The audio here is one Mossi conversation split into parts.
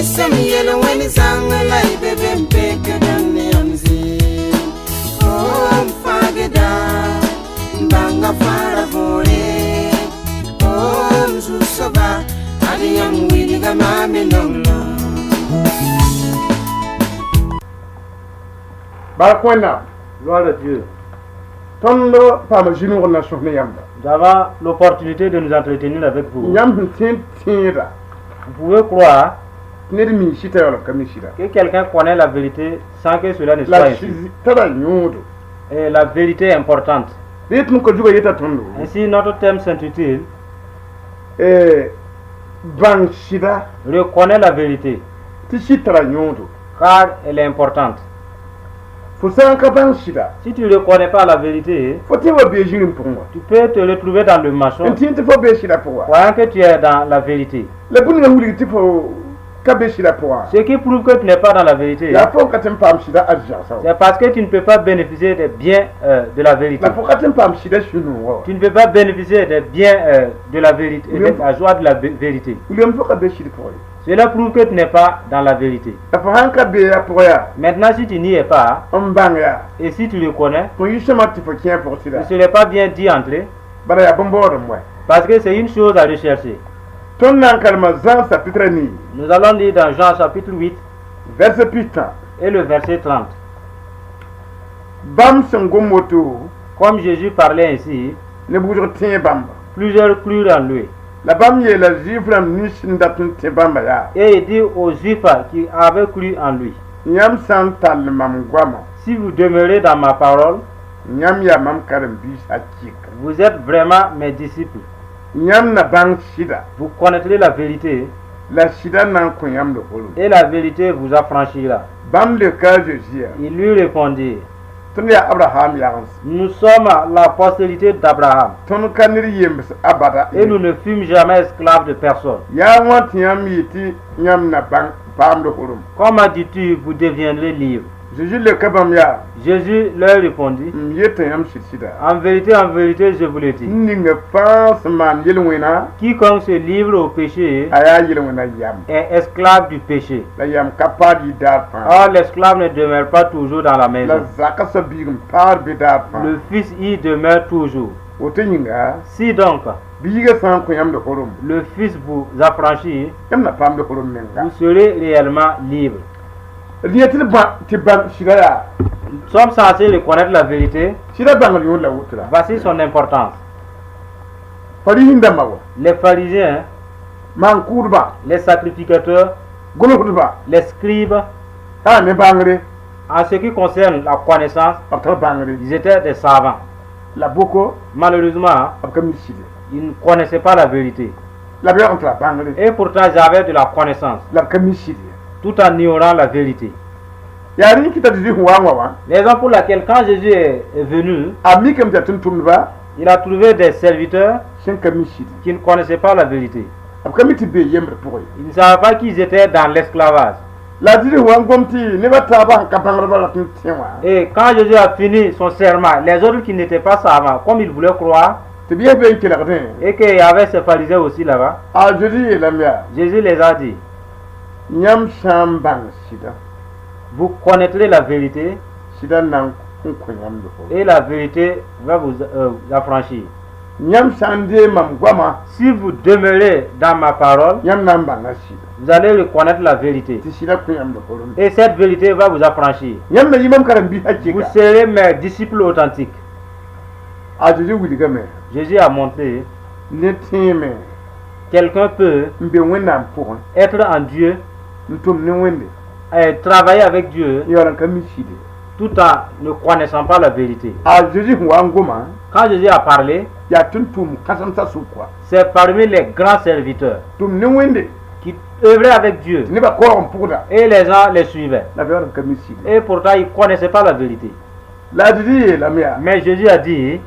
Kɩsem yel-wẽn zãng la y be be n pekd n ne yãmb zĩig. O m fãagda, n bãnga fãara võore. O m zu-soaba, ad yãmb wilga maam y nonglem. Bark Wẽnnaam. Gloire à Dieu. Tõnd paama zĩnug n na sõs ne yãmba. Nous avons l'opportunité de nous entretenir avec vous. Yãmb sẽn tẽed tẽeda Vous pouvez croire tɩ ned mi sɩta yaool n ka mi sɩda. Que quelqu'un connaît la vérité sans que cela ne soit La ainsi. sɩd tara yõodo. Et la vérité est importante. Dẽ tɩ ka zugã yeta tõndo Ainsi, notre thème s'intitule Bãng sɩda Reconnais la vérité, tɩ sɩd tara yõodo. Car elle est importante. Fo sã n ka bãng sɩda Si tu ne reconnais pas la vérité, fo tẽ wa bee zĩrim pʋgẽ wa tu peux te retrouver dans le n mensonge, tẽ tɩ fo bee sɩda pʋga croyant que tu es dans la vérité. La bũmb ninga wilg tɩ fo ka be sɩda pʋgã Ce qui prouve que tu n'es pas dans la vérité, yaa fo n ka tɩ n paam sɩda arzãgsã wa c'est parce que tu ne peux pas bénéficier des biens de la vérité. La fo ka tɩ n paam sɩda sũ-noogã wa. Tu ne peux pas bénéficier des biens de la vérité, Oui. de la joie de la vérité. Wilgame fo ka be sɩd pʋgẽ. Cela prouve que tu n'es pas dans la vérité. La fo sãn ka be a pʋgã yaa Maintenant, si tu n'y es pas, n bãng yaa et si tu le connais, fo yɩ sõma tɩ fo kẽ a pʋg ce sɩda ne serait pas bien d'y entrer, bala yaa bõn-baood n wa. Parce que c'est une chose à rechercher. Tõnd na n karema Zã chapitre nii Nous allons lire dans Jean chapitre 8 verset pistã et le verset 30. Bãmb sẽn gom woto Comme Jésus parlait ainsi, neb wʋsg tẽe bãmba plusieurs crurent en lui. La bãmb yeela Zuif rãmb nins sẽn dat n tẽ bãmba yaa Et il dit aux Juifs qui avaient cru en lui, yãmb sã n tall mam goamã si vous demeurez dans ma parole, yãmb yaa mam karen-biis hakɩɩka vous êtes vraiment mes disciples. Yãmb na bãng sɩda Vous connaîtrez la vérité la sɩda na n kõ yãmb roglem. Et la vérité vous affranchira. Bãmb leoka a Zeezi yaa Il lui répondit, tõnd yaa Abraham yagens nous sommes la postérité d'Abraham tõnd ka ned yembs abada et nous ne fûmes jamais esclaves de personne. Yaa wã tɩ yãmb yɩ tɩ yãmb na bãng paamd roglem. Comment dis-tu, vous deviendrez libres? Zeezi leoka bãmb yaa Jésus leur répondit, m yeta yãmb sɩd-sɩda en vérité, je vous le dis, ninga fãa sẽn maan yel-wẽna quiconque se livre au péché a yaa yel-wẽna yam est esclave du péché. La yam ka paad yɩ daar fãa. Or, l'esclave ne demeure pas toujours dans la La maison. zaka soab biig n paad be daar fãa. Le fils y demeure toujours. Woto yĩnga Si donc biigã sã n kõ yãmb roglem le fils vous affranchit, yãmb na paamd roglem menga. Vous serez réellement libre. D yẽ tɩ d bã tɩ bãng sɩda yaa Nous sommes censés reconnaître la vérité. Sɩda bãngr yõod la woto la Voici son importance. Fariisẽ-dãmbã wa Les pharisiens, maan-kʋʋdba les sacrificateurs, gʋlsdba les scribes, yaa ne bãngre en ce qui concerne la connaissance, b tar bãngre ils étaient des savants. La boko Malheureusement, b ka mi sɩde ils ne connaissaient pas la vérité. La b yaool n tara bãngre Et pourtant, ils avaient de la connaissance, la b ka mi sɩde tout en ignorant la vérité. Yaa rẽ kɩta tɩ Zeezi sẽn wa n wa wã Raison pour laquelle, quand Jésus est venu, a mikame tɩ yaa tʋm-tʋmdba il a trouvé des serviteurs sẽn ka mi sɩde qui ne connaissaient pas la vérité. B ka mi tɩ bee yembr pʋgẽ. Ils ne savaient pas qu'ils étaient dans l'esclavage. La Zeezi sẽn wa n gom tɩ nebã taabã sẽn ka bãngdbã rat n tẽ wã Et quand Jésus a fini son serment, les autres qui n'étaient pas savants, comme ils voulaient croire, tɩ b yes be n kelgdẽ et qu'il y avait ces pharisiens aussi là-bas, a Zeezi yeelame yaa Jésus les a dit, yãmb sã n bãng sɩda vous connaîtrez la vérité sɩda na n kõ yãmb roglem et la vérité va vous affranchir. Yãmb sã n dee mam goamã Si vous demeurez dans ma parole, yãmb na n bãnga sɩda vous allez reconnaître la vérité. Tɩ sɩda kõ yãmb roglem Et cette vérité va vous affranchir. Yãmb na yɩ mam karen-biis Vous hakɩɩka serez mes disciples authentiques. A Zeezi wilgame Jésus a montré ne tẽeme quelqu'un peut n be Wẽnnaam pʋgẽ être en Dieu n tʋm ne Wẽnde et travailler avec Dieu n yaool n ka mi sɩde tout en ne connaissant pas la vérité. A Zeezi sẽn wa n goma Quand Jésus a parlé, yaa tʋm-tʋʋm kãsemsã sʋk wa c'est parmi les grands serviteurs tʋm ne Wẽnde qui œuvraient avec Dieu tɩ nebã kaoog n pʋgda et les gens les suivaient. La b yaool n ka mi sɩde Et pourtant, ils ne connaissaient pas la vérité. La a Zeezi yeelame yaa Mais Jésus a dit,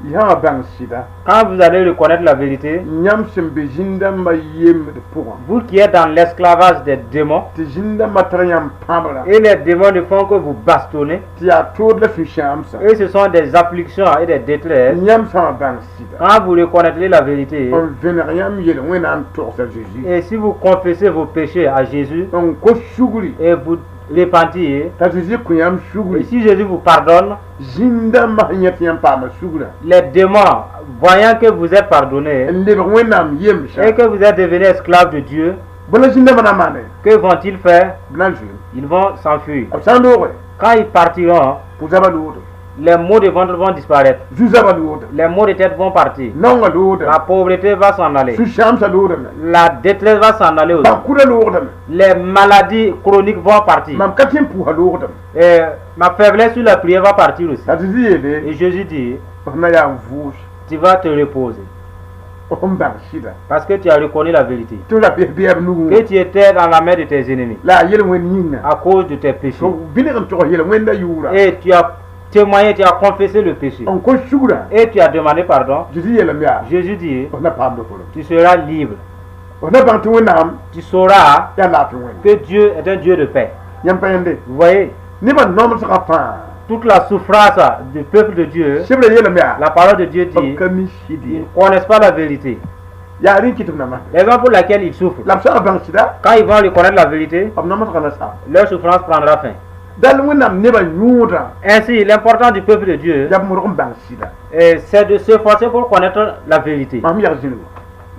Y sã n bãng sɩda, Quand vous allez reconnaître la vérité, yãmb sẽn be zĩn-dãmbã yembd pʋgã, vous qui êtes dans l'esclavage des démons, tɩ zĩn-dãmbã tar yãmb pãbra, et les démons ne font que vous bastonner, tɩ yaa tood la sũ-sãamsã, et ce sont des afflictions et des détresses, yãmb sã n bãng sɩda, quand vous reconnaîtrez la vérité, n vẽneg yãmb yel-wẽna n togsa Zeezi, et si vous confessez vos péchés à Jésus, n kos sugri, et vous repentez, t'a Zeezi kõ yãmb et sugri, si Jésus vous pardonne, zĩn-dãmbã sẽn yẽ tɩ yãmb paama sugrã, les démons, voyant que vous êtes pardonné, n lebg Wẽnnaam yemsã, et que vous êtes devenu esclave de Dieu, bõe la zĩn-dãmbã na n maane? Que vont-ils faire? B na n zoeem. Ils vont s'enfuir. B sã n looge, Quand ils partiront, pʋ-zabã loogdem, les maux de ventre vont disparaître. zu-zabã loogdem, Les maux de tête vont partir. naongã loogdame, La pauvreté va s'en aller. sũ-sãamsã loogdame, La détresse va s'en aller aussi. bãn-kʋdã loogdame, Les maladies chroniques vont partir. Mam ka tẽ n pʋʋsa loogdame. Et ma faiblesse sur la prière va partir aussi. T'a Zezi yeele, Et Jésus dit, f na yaa n vʋʋs, tu vas te reposer. f n bãng sɩda, Parce que tu as reconnu la vérité. tɩ f ra bes beɛb nugẽ, Que tu étais dans la main de tes ennemis la a yel-wẽnd yĩnga, à cause de tes péchés. tɩ vẽneg n tog yel-wẽnda yʋʋra, Et tu as témoigné, tu as confessé le péché. N kos sugrã, Et tu as demandé pardon. Zezi yeelame yaa, Jésus dit, f na paamd fo, tu seras libre. F na bãng tɩ Wẽnnaam Tu sauras yaa laafɩ Wẽnde. Que Dieu est un Dieu de paix. Yãmb pa yẽnde, Vous voyez, nebã nomsgã fãa, toute la souffrance du peuple de Dieu, Sebrã yeelame yaa, la parole de Dieu b dit, ka mi sɩd ils ye. ne connaissent pas la vérité. Yaa rẽ kɩ tɩ b nama. Raison pour laquelle ils souffrent. La b sã n bãng sɩda, Quand ils vont reconnaître la vérité, b namsgã na saam. Leur souffrance prendra fin. Dal Wẽnnaam nebã yõodã, Ainsi, l'important du peuple de Dieu, yaa b modg n bãng sɩda. C'est de s'efforcer pour connaître la vérité. Mam yag zĩngo,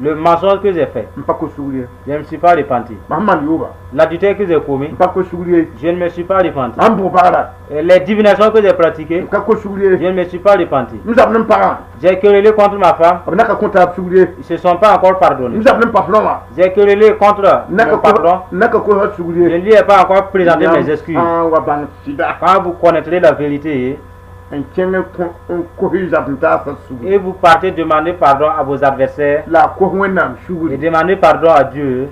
Le mensonge que j'ai fait, n pa kos sugr ye. Je ne me suis pas repenti. Mam maan yooba, L'adultère que j'ai commis, n pa kos sugr ye. Je ne me suis pas repenti. Mam bʋg bagra, Et les divinations que j'ai pratiquées, n ka kos sugr ye. Je ne me suis pas repenti. M zab ne m pagã, J'ai querellé contre ma femme, b na ka kõ taab sugr ye. Ils ne se sont pas encore pardonnés. M zab ne m pa rõwã, J'ai querellé contre na mon pardon, ka kos sugr je ye. ne lui ai pas encore présenté mes excuses. Sã n wa bãng sɩda, Quand vous connaîtrez la vérité n kẽng n kos y zab n taasã sugr, et vous partez demander pardon à vos adversaires la a kos Wẽnnaam et sugri, demander pardon à Dieu,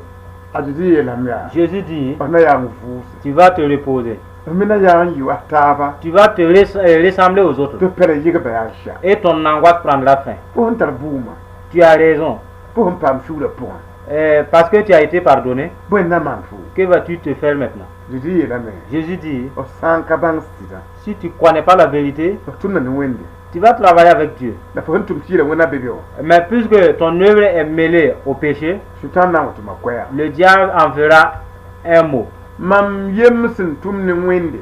a Zezi yeelame yaa, Jésus dit, f na yaa n vʋʋse, tu vas te reposer. F me na yaa n yɩ wa taaba, Tu vas te ressembler aux autres tɩ f pɛrã yɩgba yaa n sha. Et ton angoisse prendra fin. Fo sẽn tar bʋʋmã, Tu as raison. Fo sẽn paam sugrã pʋgã, Parce que tu as été pardonné, bõe n na maan fo? Que vas-tu te faire maintenant? Zezi yeelame, Jésus dit, f sã n ka bãng sɩda, si tu ne connais pas la vérité, f tʋmda ne Wẽnde, tu vas travailler avec Dieu. La fo sẽn tʋm tɩ yeela Wẽnna be be wã, Mais puisque ton œuvre est mêlée au péché, Sʋtãan na n wa tɩ ma koɛɛga. Le diable en fera un mot. Mam yem sẽn tʋm ne Wẽnde,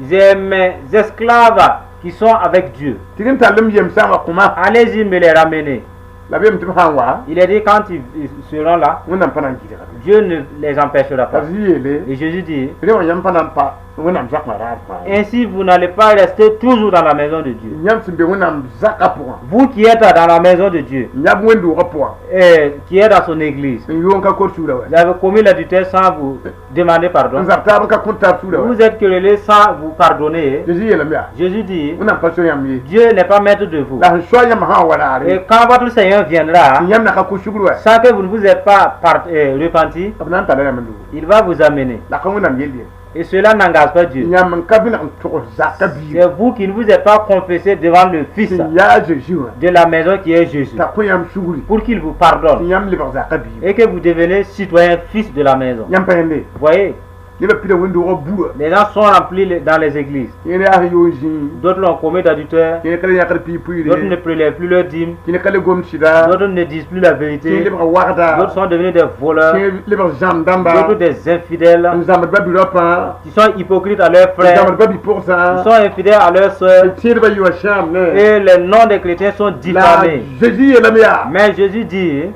J'ai mes esclaves qui sont avec Dieu. Tɩ rẽn tall m yemsã wã kõ-ma. Allez-y me les ramener. La b yem tɩ b sã n wa, Il est dit, quand ils seront là, Wẽnnaam pa na n gɩdgame. Dieu ne les empêchera La pas. Zezi yeele, Et Jésus dit, rẽ wã yãmb pa na n pa Wẽnnaam zakmã raar fãa. Ainsi vous n'allez pas rester toujours dans la maison de Dieu. Yãmb sẽn be Wẽnnaam zakã pʋgã, Vous qui êtes dans la maison de Dieu, yãb wẽnd-doogã pʋgã, et qui êtes dans son église, n yoon ka kot sugrã wa, vous avez commis l'adultère sans vous demander pardon. N zab taab n ka kõt taab sugrã wa. Vous êtes querellé sans vous pardonner. Zezi yeelame yaa, Jésus dit, Wẽnnaam pa so yãmb ye. Dieu n'est pas maître de vous. La sẽn soa yãmb sã n wa raare, Et quand votre Seigneur viendra, tɩ yãmb na ka kos sugr wa, sans que vous ne vous êtes pas repenti, b na n tara yãmb n logo. Il va vous amener. La ka Wẽnnaam yell ye. Et cela n'engage pas Dieu. Yãmb n ka vẽneg n togs zakã biiga, C'est vous qui ne vous êtes pas confessé devant le Fils sẽn yaa Zeezi wã, de la maison qui est Jésus, t'a kõ yãmb sugri, pour qu'il vous tɩ pardonne yãmb lebg zakã biiga. Et que vous devenez citoyen fils de la maison. Yãmb pa yẽnde, Vous voyez, nebã pida wẽnd-doogã bura, les gens sont remplis dans les églises. Kẽer yaa sẽn yoon zĩig, D'autres ont commis d'adultère, kẽer ka le yãkd piig d'autres ne pʋɩɩre, prélèvent plus leur dîme, kẽer ka le gom sɩda, d'autres ne disent plus la kẽer vérité, lebg wagda, d'autres sont devenus des voleurs, kẽer lebg zãm dãmba, d'autres des infidèles, n zãmbd ba bi-raopã, qui sont hypocrites à leurs n frères, zãmbd ba bi-pʋgsã, ils sont infidèles à leurs sœurs, tɩ tẽedbã yɩ wa sãam ne. Et les noms des chrétiens sont La diffamés. Zezi yeelame yaa, Mais Jésus dit,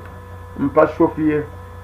n pa sof ye.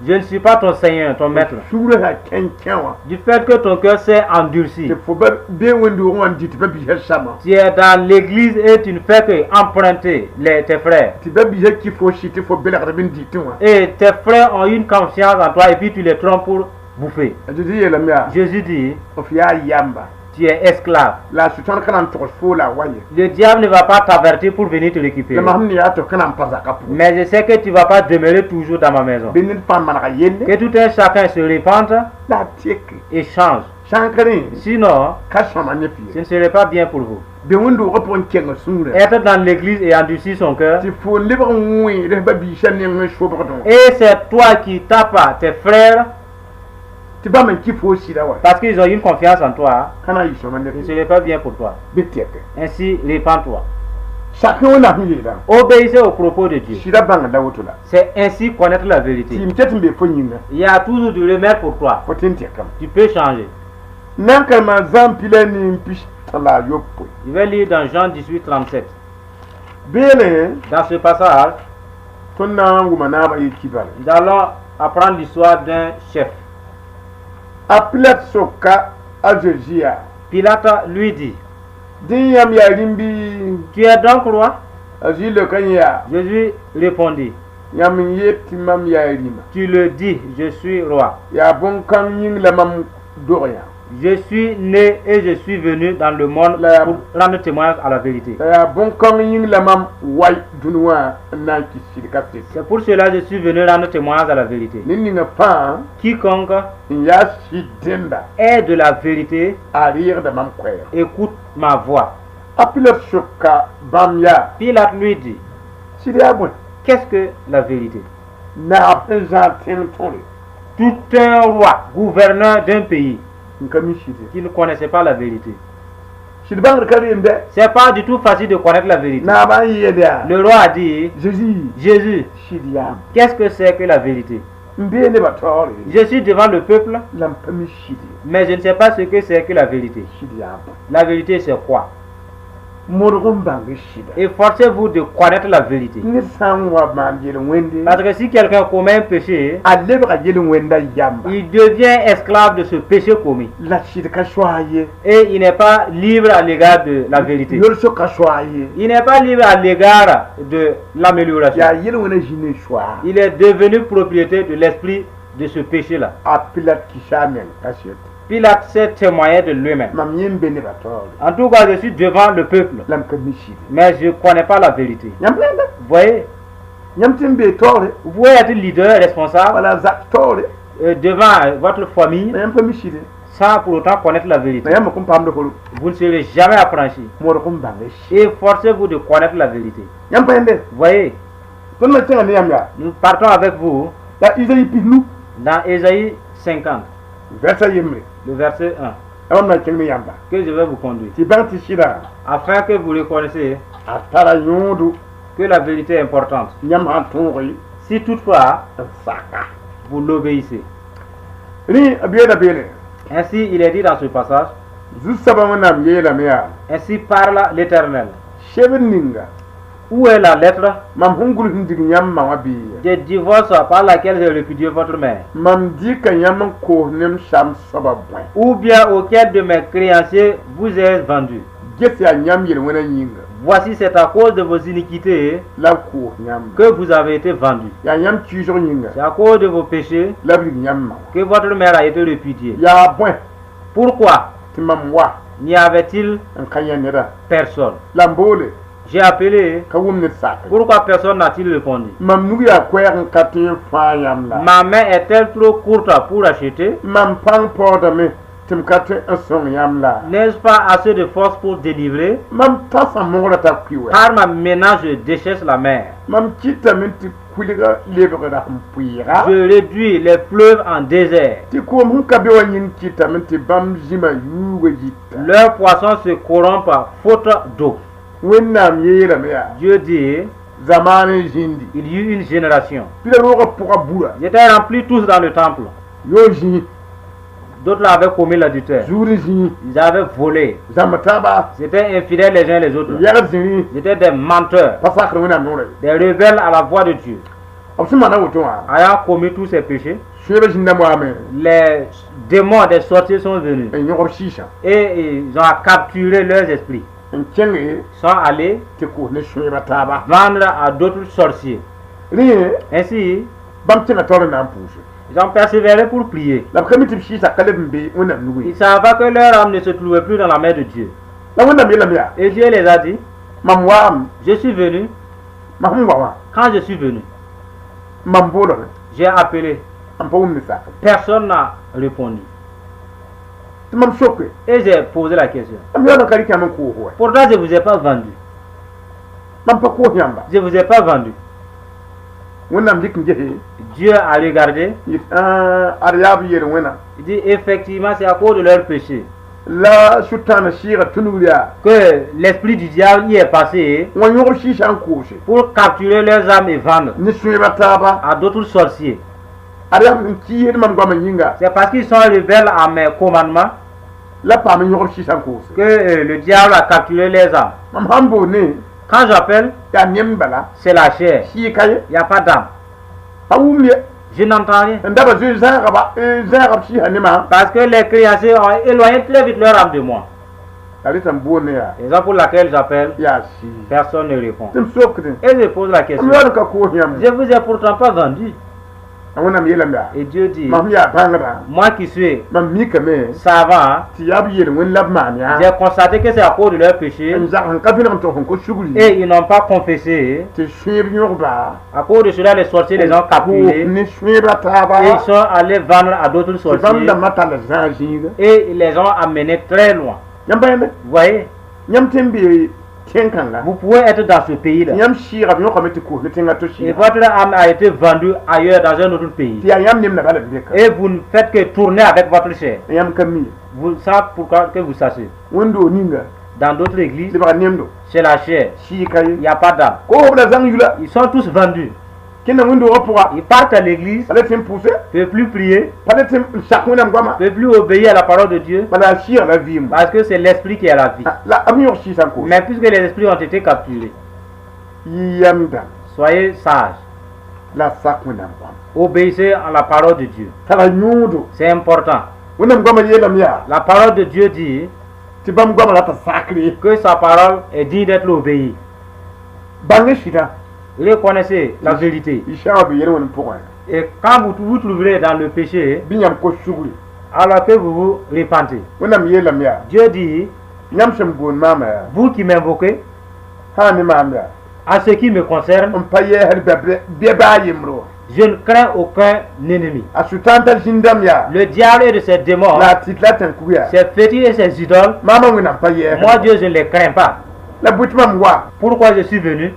Je ne suis pas ton Seigneur, ton maître. Sugrã sã kẽn-kẽ wã, Du fait que ton cœur s'est endurci, tɩ fo ba bee wẽnd-doogẽ wã n dɩ tɩ ba biisã samã, tu es dans l'église et tu ne fais que emprunter tes frères. Tɩ ba biisã kɩ fo sɩ tɩ fo belgdb n dɩtẽ wã. Et tes frères ont une confiance en toi et puis tu les trompes pour bouffer. A Zezi yeelame yaa, Jésus dit, f yaa yamba, tu es esclave. La Sʋtãan ka na n togs foo la a wa ye. Le diable ne va pas t'avertir pour venir te récupérer. La mam ne yaa tɩ f ka na n pa zakã pʋgẽ. Mais je sais que tu ne vas pas demeurer toujours dans ma maison. Bɩ ned fãa manega yelle, Que tout un chacun se répande la a teke et change. Sã n ka rẽ Sinon, ka sõma ne fɩ ce ne serait pas bien pour vous. Be wẽn-doogã pʋgẽ kẽng sũurã Être dans l'église et endurcir son cœur. Tɩ fo lebg n wẽed ba-biisã neng n sobgdẽ wã Et c'est toi qui tapes tes frères tɩ bãmb n kɩ fo sɩda wa parce qu'ils ont une confiance en toi. Ka na n yɩ sõma ne Ce ne serait pas bien pour toi. Bɩ tɛke Ainsi, répands-toi. Sak Wẽnnaam sẽn yeelã Obéissez aux propos de Dieu. Sɩda bãngd la woto la C'est ainsi connaître la vérité. Tɩ m ket n be fo yĩnga Il y a toujours du remède pour toi. Fo tɩ n tɛkame Tu peux changer. N na n karema zãm pila nin 37. Je vais lire dans Jean 18, 37. Beene Dans ce passage, tõnd na n wʋma naabã ye kibare nous allons apprendre l'histoire d'un chef. A Pilat soka a Zeezi yaa Pilate lui dit, dẽ yãmb yaa rĩmbi Tu es donc roi? A Zɩ leoka yaa Jésus répondit, yãmb n yet tɩ mam yaa rĩma Tu le dis, je suis roi. Yaa bõn-kãng yĩng la mam dog yã Je suis né et je suis venu dans le monde pour rendre témoignage à la vérité. La yaa bõn-kãng yĩng la mam wa dũni wã n na n kɩs sɩd ka sɩd C'est pour cela que je suis venu rendre témoignage à la vérité. Ned ninga fãa Quiconque n yaa sɩd dẽnda est de la vérité, a reegda mam koɛɛg écoute ma voix. A Pilat soka bãmb yaa Pilate lui dit, sɩd yaa bõe Qu'est-ce que la vérité? Naab sẽn zãad tẽng tõre Tout un roi, gouverneur d'un pays, n ka mi sɩd ye qui ne connaissait pas la vérité. Sɩd bãngd ka reem dɛ C'est pas du tout facile de connaître la vérité. Naabã n yeel yaa Le roi a dit, Zeezi Jésus, sɩd yaam qu'est-ce que c'est que la vérité? N bee nebã taoore Je suis devant le peuple, la m pa mi sɩd ye mais je ne sais pas ce que c'est que la vérité. Sɩd yaa bõe La vérité, c'est quoi? Modg n bãng sɩda Efforcez-vous de connaître la vérité. Ned sã n wa maan yel-wẽnde Parce que si quelqu'un commet un péché, a lebga yel-wẽnda yamba il devient esclave de ce péché commis. La sɩd ka soa ye Et il n'est pas libre à l'égard de la vérité. yolsg ka soa ye Il n'est pas libre à l'égard de l'amélioration. Yaa yel-wẽnã zĩnd n soa Il est devenu propriété de l'esprit de ce péché-là. A Pilat kɩsa a meng kaset Pilate s'est témoigné de lui-même. Mam yẽ n be nebã taoore En tout cas, je suis devant le peuple, la m ka mi sɩd mais je ne connais pas la vérité. Yãmb rẽnda Vous voyez, yãmb tɩ n bee taoore vous pouvez être leader, responsable wala zak taoore devant votre famille la yãmb pa mi sɩd sans pour autant connaître la vérité. La yãmb kõn paamd fo Vous ne serez jamais affranchi. Modg n bãng sɩd Efforcez-vous de connaître la vérité. Yãmb pa yẽnde Vous voyez, tõnd na kẽngã ne yãmb yaa nous partons avec vous la Izayi 50 dans Ésaïe 50, vɛrsa yembre le verset 1, la mam na kẽng ne yãmba que je vais vous conduire, tɩ bãng tɩ sɩda afin que vous reconnaissiez a tara yõodo que la vérité est importante. Yãmb sã n tõog Si toutefois n saka vous l'obéissez. Rẽ b yeela beene Ainsi, il est dit dans ce passage, Zu-soabã Wẽnnaam yeelame yaa ainsi parle l'Éternel. Sebr ninga Où est la lettre mam sẽn gʋls n dig yãmb ma wã bɩ de divorce par laquelle j'ai répudié votre mère? Mam dɩka yãmb n koos ne m sam soabã bõe Ou bien auquel de mes créanciers vous ai-je vendu? Ges yaa yãmb yel-wẽnã yĩnga Voici, c'est à cause de vos iniquités la b koos yãmba que vous avez été vendu. Yaa yãmb kiisg yĩnga C'est à cause de vos péchés la b rig yãmb ma wã que votre mère a été répudiée. Yaa bõe Pourquoi tɩ mam wa n'y avait-il n ka yã neda personne? La m boole J'ai appelé. Ka wʋm ned sak Pourquoi personne n'a-t-il répondu? Mam nug yaa koɛɛg n ka tõe n fãa yãmb la Ma main est-elle trop courte pour acheter? Mam pãng paoodame tɩ m ka tõe n sõng yãmb la N'ai-je pas assez de force pour délivrer? Mam tãsã mogra t'a kʋɩ wɛ Par ma menace, je déchaîne la mer. Mam kɩtame tɩ kulga lebgra sẽn pʋɩɩga Je réduis les fleuves en désert. Tɩ koom sẽn ka be wã yĩng kɩtame tɩ bãmb zĩma yuuga yita Leurs poissons se corrompent faute d'eau. Wẽnnaam yeelame yaa Dieu dit, zamaan n zĩndi il y eut une génération. Pila roogã pʋgã bura Ils étaient remplis tous dans le temple. Yo zĩ D'autres avaient commis l'adultère. Zuur zĩ Ils avaient volé. Zãmb taaba Ils étaient infidèles les uns les autres. yɛgd zĩri Ils étaient des menteurs, pa sakr Wẽnnaam noorã ye des rebelles à la voix de Dieu. B sẽn maana woto wã Ayant commis tous ces péchés, sõebã zĩndame waame les démons des sorciers sont venus n yõg b sɩɩsã et ils ont capturé leurs esprits. N kẽnge Ils sont allés tɩ koos ne sõebã taaba vendre à d'autres sorciers. Rẽ Ainsi, bãmb kẽnga taoor n na n pʋʋse ils ont persévéré pour prier. La b ka mi tɩ b sɩɩsã ka leb n be Wẽnnaam nugẽ Ils ne savaient pas que leur âme ne se trouvait plus dans la main de Dieu. La Wẽnnaam yeelame yaa Et Dieu les a dit, mam waam je suis venu, mam sẽn wa wã quand je suis venu, mam boolame j'ai appelé. M pa wʋm ne sak Personne n'a répondu. Tɩ Tɩ mam soke. Et j'ai posé la question. Mam yaool n ka rɩk yãmb n koos wa. Pourtant, je ne vous ai pas vendu. Mam pa koos yãmba. Je ne vous ai pas vendu. Wẽnnaam dɩk n gese. Dieu a regardé. Yet ad yaa b yel wẽna. Il dit effectivement, c'est à cause de leur péché la sʋtãana sɩɩga tũnugr yaa que l'esprit du diable y est passé wã yõgb sɩɩsã n koose pour capturer leurs âmes et vendre ne sõeba taaba. à d'autres sorciers. Ad yaa b sẽn kiisd mam goamã yĩnga C'est parce qu'ils sont rebelles à mes commandements la paam n yõgb sɩɩsã n koose. Que le diable a capturé les âmes. Mam sãn boone Quand j'appelle, yaa nem bala. C'est la chair. Sɩɩ ka ye. Il n'y a pas d'âme. Pa wʋm ye. Je n'entends rien. N daba zoe zãagba zãagb sɩɩsã nemã. Parce que les créanciers ont éloigné très vite leur âme de moi. La reta n boone yaa Raison pour laquelle j'appelle, yaa sɩɩ. Personne ne répond. Tɩ m sokdẽ. Et je pose la question. M yaool n ka koos yãmb. Je vous ai pourtant pas vendu. A Wẽnnaam yeelame yaa. Et Dieu dit, mam yaa bãngdã. Moi qui suis mam mikame savant, tɩ yaa b yel wẽnd la b maan yaa. J'ai constaté que c'est à cause de leur péché n zag sẽn ka vẽneg n tog sẽn ko sugri et ils n'ont pas confessé. Tɩ sõeb yõgba. À cause de cela, les sorciers les ont capturés ne sõeba taaba. Et ils sont allés vendre à d'autres tɩ bãmb sorciers dãmbã tall zãag zĩiga. Et ils les ont amenés très loin. Yãmb pa yẽmbe. Vous voyez, yãmb tõe n be tẽn-kãnga. Vous pouvez être dans ce pays-là yãmb sɩɩga b yõkame tɩ koos ne tẽngã to et sɩɩga. Votre âme a été vendue ailleurs dans un autre pays. Tɩ yaa yãmb nemda bala b beka. Et vous ne faites que tourner avec votre chair. Yãmb ka mi. Vous savez pourquoi que vous sachiez. Wẽnd-doog ninga. Dans d'autres églises, lebga nemdo. C'est la chair. Sɩɩ ka ye. Il n'y a pas d'âme. Koosb la zãng yula. Ils sont tous vendus. Kẽnda wẽnd-doogã pʋga. Ils partent à l'église, pa le tɩ n pʋʋse. Ne peuvent plus prier, pa le tɩ n sak Wẽnnaam goama. Ne peuvent plus obéir à la parole de Dieu bala a sɩɩg la vɩɩm. Parce que c'est l'esprit qui est la vie. La b yõg sɩɩsã n koos. Mais puisque les esprits ont été capturés, yɩ yam dãmb. Soyez sages. La sak Wẽnnaam goama. Obéissez à la parole de Dieu. Tara yõodo. C'est important. Wẽnnaam goamã yeelame yaa. La parole de Dieu dit tɩ bãmb goamã rata sakre. Que sa parole est digne d'être obéie. Bãng sɩdã. Reconnaissez la vérité. Y sã wã be yel-wẽnd pʋgẽ. Et quand vous vous trouverez dans le péché, bɩ yãmb kos sugri. Alors que vous vous repentez. Wẽnnaam yeelame yaa. Dieu dit, yãmb sẽn boond maamã yaa. Vous qui m'invoquez, sã ne maam yaa. En ce qui me concerne, n pa yɛɛsd bɛ baa yembre wã. Je ne crains aucun ennemi. A sʋtãan t'a zĩn-dãmb yaa. Le diable et de ses démons, la a tɩt la tãn-kug yaa. Ses fétiches et ses idoles, maamã Wẽnnaam pa yɛɛsd. Moi Dieu, je ne les crains pas. La bʋ tɩ mam wa. Pourquoi je suis venu?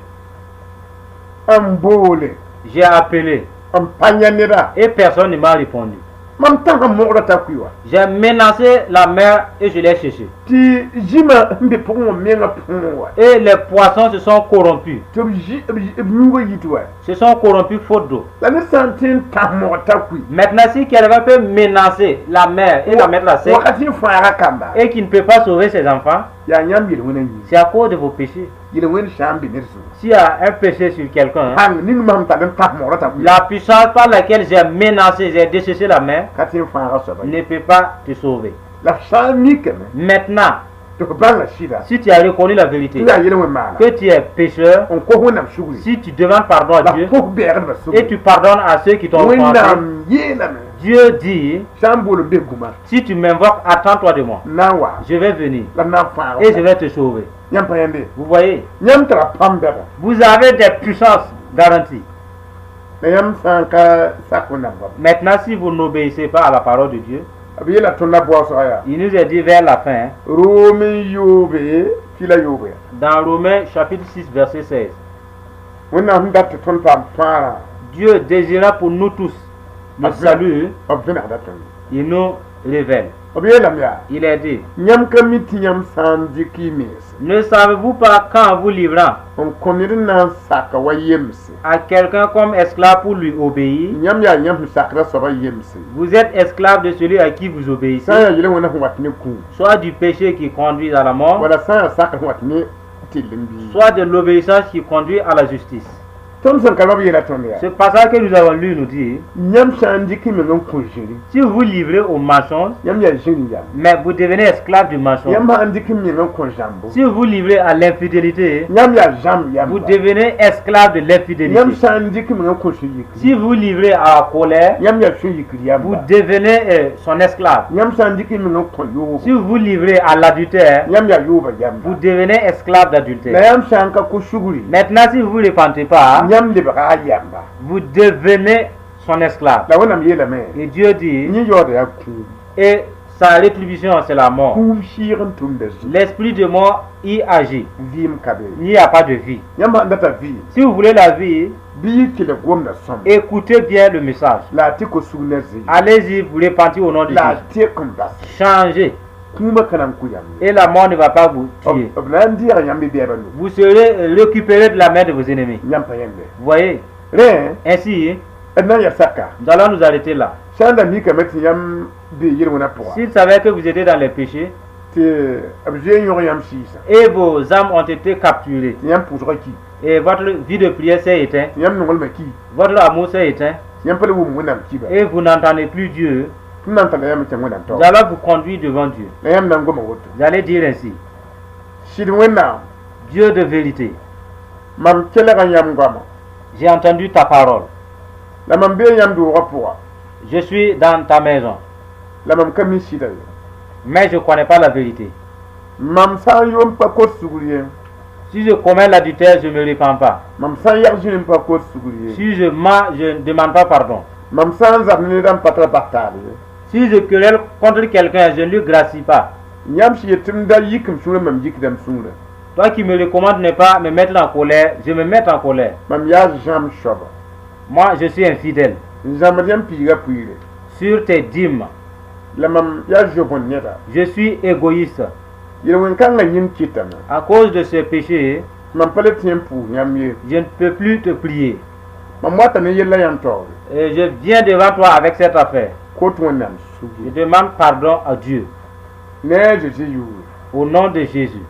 N boole. J'ai appelé n pa yã neda. Et personne ne m'a répondu. Mam tãng n mogrã t'a kʋɩ wa. J'ai menacé la mer et je l'ai séchée. Tɩ zĩmã sẽn be pʋgẽ wã menga pʋʋ wa. Et les poissons se sont corrompus. Tɩ b zĩ b yũugã yit wa. Se sont corrompus faute d'eau. La ned sã n tõe n tãs mogr t'a kʋɩ. Maintenant, si quelqu'un peut menacer la mer et la mettre à sec wakat n fãaga kamba. Et qui ne peut pas sauver ses enfants, yaa yãmb yel-wẽnã yĩnga. C'est à cause de vos péchés. Yel-wẽnd sã n be ned zugu. S'il y a un péché sur quelqu'un, hein, pãng ning mam tar n tãs mogrã t'a kʋɩ. La puissance par laquelle j'ai menacé, j'ai desséché la mer, ka tõe n fãaga soaba ye. Ne peut pas te sauver. La f sã n mikame. Maintenant, tɩ f bãnga sɩda. Si tu as reconnu la vérité, tɩ yaa yel-wẽn maana. Que tu es pécheur, n kos Wẽnnaam sugri. Si tu demandes pardon à la Dieu kos bɛɛgdbã et tu pardonnes à ceux qui t'ont offensé, Wẽnnaam yeelame. Dieu dit, sã n bool n bes gũma. Si tu m'invoques, attends-toi de moi. N na n wa. Je vais venir la n na n fãag. Et je vais te sauver. Yãmb pa yãmbe. Vous voyez, yãmb tara pãmb bɛga. Vous avez des puissances garanties. La yãmb sã n ka sak Wẽnnaam goama. Maintenant, si vous n'obéissez pas à la parole de Dieu, b yeela tõnd la baoosga yaa. Il nous est dit vers la fin, hein, Rom n yoobe fila yoobe. Dans Romains chapitre 6, verset 16, Wẽnnaam sẽn dat tɩ tõnd paam fãarã. Dieu désira pour nous tous le Amen. Salut, b vẽnegda tõnd. Il nous révèle. B yeelame yaa. Il est dit, yãmb ka mi tɩ yãmb sã n dɩk y mense. Ne savez-vous pas qu'en vous livrant n kõ ned n na n saka wa yemse. À quelqu'un comme esclave pour lui obéir, yãmb yaa yãmb sẽn sakra soabã yemse. Vous êtes esclave de celui à qui vous obéissez, sã n yaa yel-wẽnã sẽn wat ne kũum. Soit du péché qui conduit à la mort, wala sã n yaa sakr sẽn wat ne tɩll n bii. Soit de l'obéissance qui conduit à la justice. Tõnd sẽn ka b yeela tõnd yaa. Ce passage que nous avons lu nous dit, yãmb sã n dɩk y meng n kõ zĩri. Si vous vous livrez au mensonge, yãmb yaa zĩri yam. Mais vous devenez esclave du mensonge. Yãmb sã n dɩk y meng n kõ zãmbo. Si vous vous livrez à l'infidélité, yãmb yaa zãmb yamba. Vous devenez esclave de Yãmb l'infidélité. Sã n dɩk y meng n kõ sũ-yikr. Si vous vous livrez à la colère, yãmb yaa sũ-yikr vous yamba. Devenez son esclave. Yãmb sã n dɩk y meng n kõ yoobo. Si vous vous livrez à l'adultère, yãmb yaa yooba yamba. Vous devenez esclave la d'adultère. Yãmb sã n ka kos sugri. Maintenant, si vous ne vous repentez pas, yãmb lebga a yamba. Vous devenez son esclave. La Wẽnnaam yeelame. Et Dieu dit, yẽ yaooda yaa kũum. Et Sa rétribution, c'est la mort. Kũum sɩɩg n tʋmda zu. L'esprit de mort y agit. Vɩɩm ka be. Il n'y a pas de vie. Yãmb sãn data vɩ, Si vous voulez la vie, bɩ yɩ kelg gomdã sõma. Écoutez bien le message. La a tɩ ko-sug ne zoe. Allez-y, vous repentir au nom de La a Jésus. tek n bas. Changez. Kũumã ka na n kʋ yãmb ye. Et la mort ne va pas vous tuer. B na n deega yãmb y bɛɛbã nu. Vous serez récupéré de la main de vos ennemis. Yãmb pa yẽnde. Vous voyez? Rẽ, Ainsi, d na n yaa saka. Nous allons nous arrêter là. Sã n da mikame tɩ yãmb bee yel-wẽnã pʋga, S'ils savaient que vous étiez dans les péchés tɩ b zoe n yõg yãmb sɩɩsã, et vos âmes ont été capturées tɩ yãmb pʋʋsgã ki, et votre vie de prière s'est éteinte, tɩ yãmb nonglmã ki, votre amour s'est éteint tɩ yãmb pa le wʋm Wẽnnaam kiba, et vous n'entendez plus Dieu, tɩ na n talla yãmb n kẽ Wẽnnaam nous taoor. Allons vous conduire devant Dieu. La yãmb na n goma woto. Vous allez dire ainsi: Sɩd Wẽnnaam, Dieu de vérité, mam kelga yãmb goama, j'ai entendu ta parole. La mam bee yãmb doogã pʋga, Je suis dans ta maison, la mam ka mi sɩda ye. Mais je ne connais pas la vérité. Mam sã n yom pa kot sugr ye, Si je commets l'adultère, je ne me repens pas. Mam sã n yag zĩr n pa kot sugr ye, Si je mens, je ne demande pas pardon. Mam sã n zab ne ned n pa tara bas taab ye, Si je querelle contre quelqu'un, je ne lui gracie pas. Yãmb sẽn yet tɩ m da yik m sũurã, mam yikda m sũurã. Toi qui me recommandes de ne pas me mettre en colère, je me mets en colère. Mam yaa zãm soaba. Moi, je suis infidèle. N zãmd yãmb piiga puiire. Sur tes dîmes, La mam yaa zob-n neda. Je suis égoïste. Yel-wẽn-kãngã yĩng kɩtame À cause de ce péché, mam pa le tẽ n pʋʋs yãmb ye. Je ne peux plus te prier. Mam wata ne yella yãmb taoore. Et je viens devant toi avec cette affaire. Kot Wẽnnaam Je sugri. Demande pardon à Dieu. Ne a Zeezi yʋʋre. Au nom de Jésus.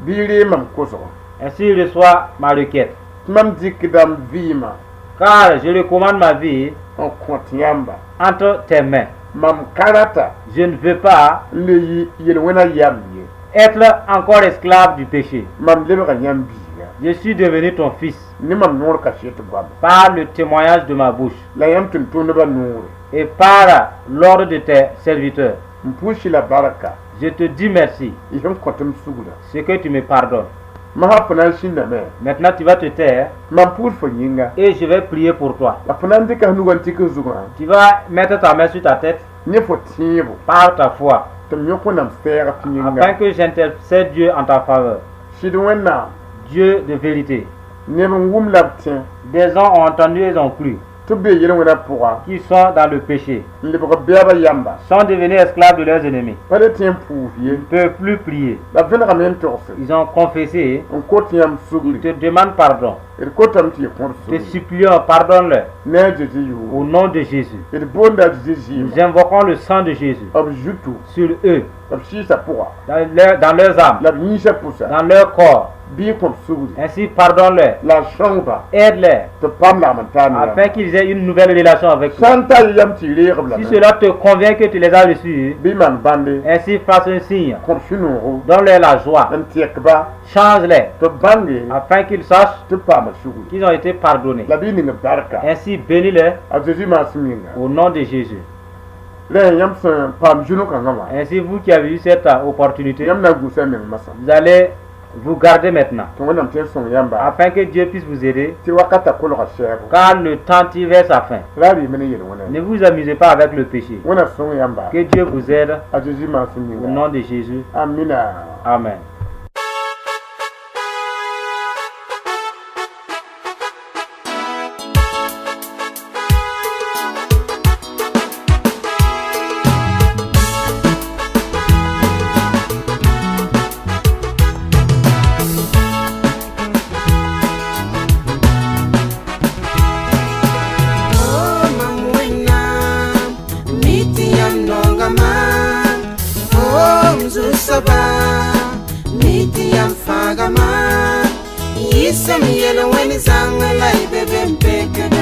Bɩ y ree mam kosgo. Ainsi reçois ma requête. Tɩ mam dɩkda m vɩɩmã Car je recommande ma vie n kõt yãmba. Entre tes mains. Mam ka rata Je ne veux pas n le yɩ yel-wẽnã yam ye. Être encore esclave du péché. Mam lebga yãmb biiga. Je suis devenu ton fils Ne mam noor kaset goama. Par le témoignage de ma bouche La yãmb tʋm-tʋmdbã noore. Et par l'ordre de tes serviteurs. M pʋʋs-y la barka. Je te dis merci, Y sẽn kõt m sugrã. Ce que tu me pardonnes. Masã fo na n sĩndame. Maintenant, tu vas te taire Mam pʋʋs fo yĩnga. Et je vais prier pour toi. La fo na n dɩka f nugã n tik f zugã. Tu vas mettre ta main sur ta tête Ne fo tẽebo. Par ta foi Tɩ m yõk Wẽnnaam sɛɛg f yĩnga. Afin que j'intercède Dieu en ta faveur. Sɩd Wẽnnaam. Dieu de vérité. Neb n wʋm la b tẽ. Des gens ont entendu et ont cru Tɩ b bee yel-wẽnã pʋga. Qui sont dans le péché, N lebg bɛɛbã yamba. Sont devenus esclaves de leurs ennemis, Pa le tẽ n pʋʋs ye. Ne peuvent plus prier. La vẽnegame n togse. Ils ont confessé, N kot yãmb ils sugri. Te demandent pardon. D kotame tɩ y kõt Te sugri. Supplions, pardonne-leur. Ne a Zeezi yʋʋre. Au nom de Jésus. D boonda a Zeezi Nous zɩɩmã. Invoquons le sang de Jésus B zutu. Sur eux, B sɩɩsã pʋga. dans leurs âmes, La b yĩnsã pʋsa. Dans leur corps. Bɩ y kõ b sugri. Ainsi, pardonne-leur, La sõngba. Aide-les, Tɩ b paam lagm n taam afin yãmb. Qu'ils aient une nouvelle relation avec toi. Sã n ta y yam tɩ y reeg b Si lame. Cela te convient que tu les as reçus, Bɩ maan bãnde. Ainsi fasse un signe. Kõ b sũ-noogo. Donne-leur la joie. N tɛk ba. Change-les, Tɩ b bãnge. Afin qu'ils sachent Tɩ b paama sugri. Qu'ils ont été pardonnés. La bɩ y ning b barka. Ainsi, bénis-les A Zeezi maasem yĩnga. Au nom de Jésus. Rẽ yãmb sẽn paam zu-no-kãngã wã. Ainsi, vous qui avez eu cette opportunité, Yãmb na n gũusa meng masã. Vous allez vous garder maintenant, Tɩ Wẽnnaam tẽ n sõng yãmba. Afin que Dieu puisse vous aider, Tɩ wakata kolga sɛɛbo. Car le temps tire vers sa fin. Ra rɩɩm ne yel-wẽna. Ne vous amusez pas avec le péché. Wẽnna sõng yãmba. Que Dieu vous aide A Zeezi maasem au yĩnga. Nom de Jésus. Amina. Amen. Oh, mam Wẽnnaam, mi tɩ yãmb nonga maam. Oh, m Zu-soaba, mi tɩ yãmb fãaga maam. Yiisem yel-wẽn zãng la y be be n pek.